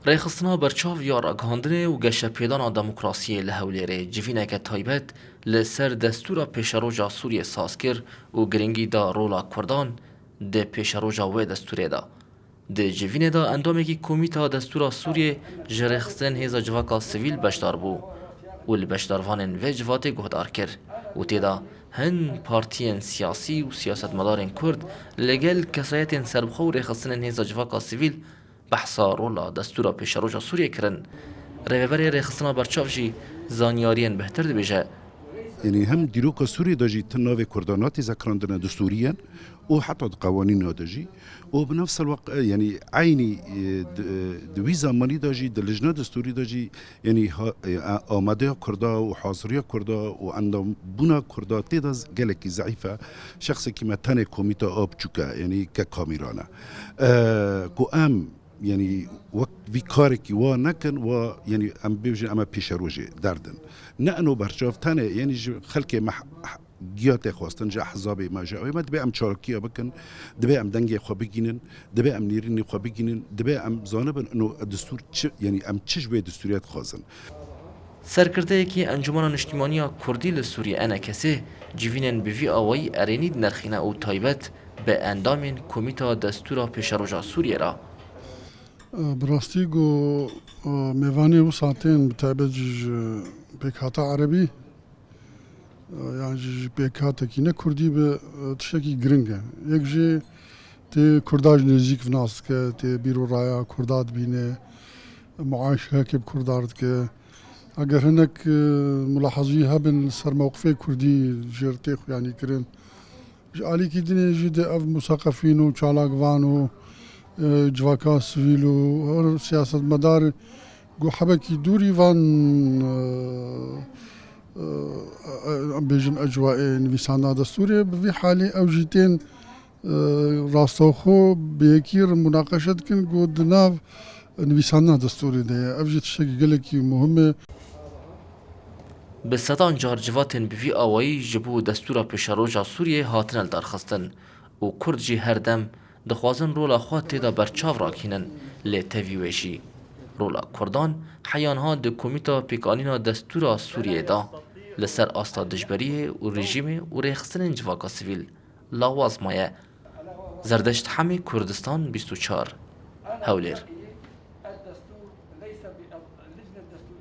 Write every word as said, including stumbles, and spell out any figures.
Rêxistina berçav ya ragihandinê û geşepêdana demokrasiyê li Hewlêrê civîneke taybet li ser destûra pêşeroja Sûriyê saz kir û giringî da rola Kurdan di pêşeroja wê destûrê de. Di civînê de endamekî Komîta Destûra Sûriyê ji rêxistinên Hêza Civaka Sivîl beşdar bû û li beşdarvanên vê civatê guhdar kir û tê de hin partiyên siyasî û siyasetmedarên Kurd li gel kesayetên serbixwe û rêxistinên Hêza Civaka Sivîl behsa rola destûra pêşeroja Sûriyê kirin. Rêveberê Rêxistina Berçav jî zanyariyên bêhtir dibêje. Yanî hem dîroka Sûriyê de jî ti navê Kurdan hatî zekrandine destûriyen û heta di qewanîna de jî û bi nefs el wek, yanî eynî, e, di, e, di wî zamanî de jî di lijna destûrî de jî, yanî ha, e, a-, amadeya Kurda û haziriya Kurda û endambûna Kurda tê de z-, gelekî zeîf e. Şexsekî me tenê komîta a biçûk e, yanî kek Kamîran e. E, ku em, yanî wek vî karekî wa nekin, wa, yanî em bêjin em ê pêşerojê derdin. Ne eno berçav tenê, yanî ji xelkê me h-, h-, giya tê xwestin, ji ehzabê me, ji ewê me, dibê em çalakiya bikin, dibê em dengê xwe bigînin, dibê em nêrînê xwe bigînin, dibê em zanibin ino destûr çi, yanî em çi ji wê destûrê dixwazin. Serkirdeyekî Encûmena Niştîmaniya Kurdî li Sûriyê, E N K S, civînên bi vî awayî erênî dinirxîne û taybet bi endamên Komîta Destûra Pêşeroja Sûriyê re. Bi rastî ku, e, mêvanê wisa tên, bi taybet jî ji pêkhata erebî, e, yan jî ji pêkhatekî ne kurdî be, e, tiştekî giring e. Yek jê tê Kurda ji nêzîk nas dike, tê bîr û raya Kurda dibîne, muaşerekê bi Kurda re dike. Eger hinek, e, mulahazî hebin li ser mewqifê kurdî jê re tê xuyanî kirin. Ji alîkî dinê jî de ev museqefîn û çalakvan û, e, civaka sivîl û her siyasetmedar ku hebekî dûrî van, e, e, e, em bêjin ecwayê nivîsandina destûrê, bi vî halî ew jî tên, e, rastoxo bi yekî re munaqeşe dikin ku di nav nivîsandina destûrê de ye. Ev jî tiştekî gelekî muhim e. Bi sedan car civatên bi vî awayî ji bo destûra pêşeroja Sûriyê hatine lidarxistin û Kurd jî her dem dixwazin rola xwe tê de berçav rakînin, lê tevî wê jî rola Kurdan heya niha di Komîta Pêkanîna Destûra Sûriyê de li ser asta dijberiyê û rejîmê û rêxistinên civaka sivîl lawaz maye. Zerdeşt Hemî, Kurdistan bîst û çar, Hewlêr.